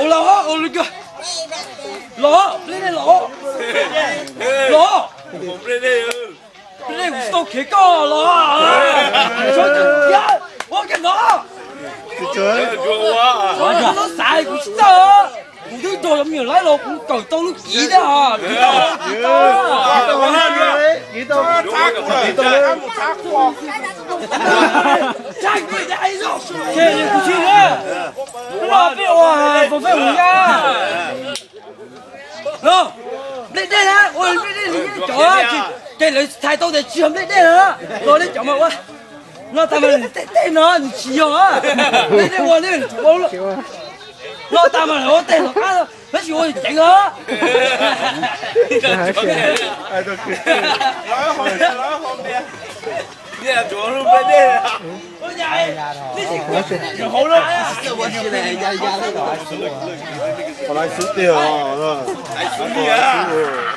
Los, los, los, los, los, los, kuv tsis tau khiav koj los. Ua ke no, kuv xav kuv tsis txawj. Kuv twb nrog cov me nyuam laib los kuv kawm tau lub kiv thiab os. Kuv tsis na, los peb ua fo fej mus na. No, nplej dej na, ua nplej dej li cov, ces lawv txhais tau tias tsis yog nplej dej na. Los li cov mas ua, no tas mas tej tej no nws tsis yog, nplej dej ua li, no tas mas lawv ua tej tom qab, lawv tsis ua ceev os. Qhov no xwb tiag, xwb tiag.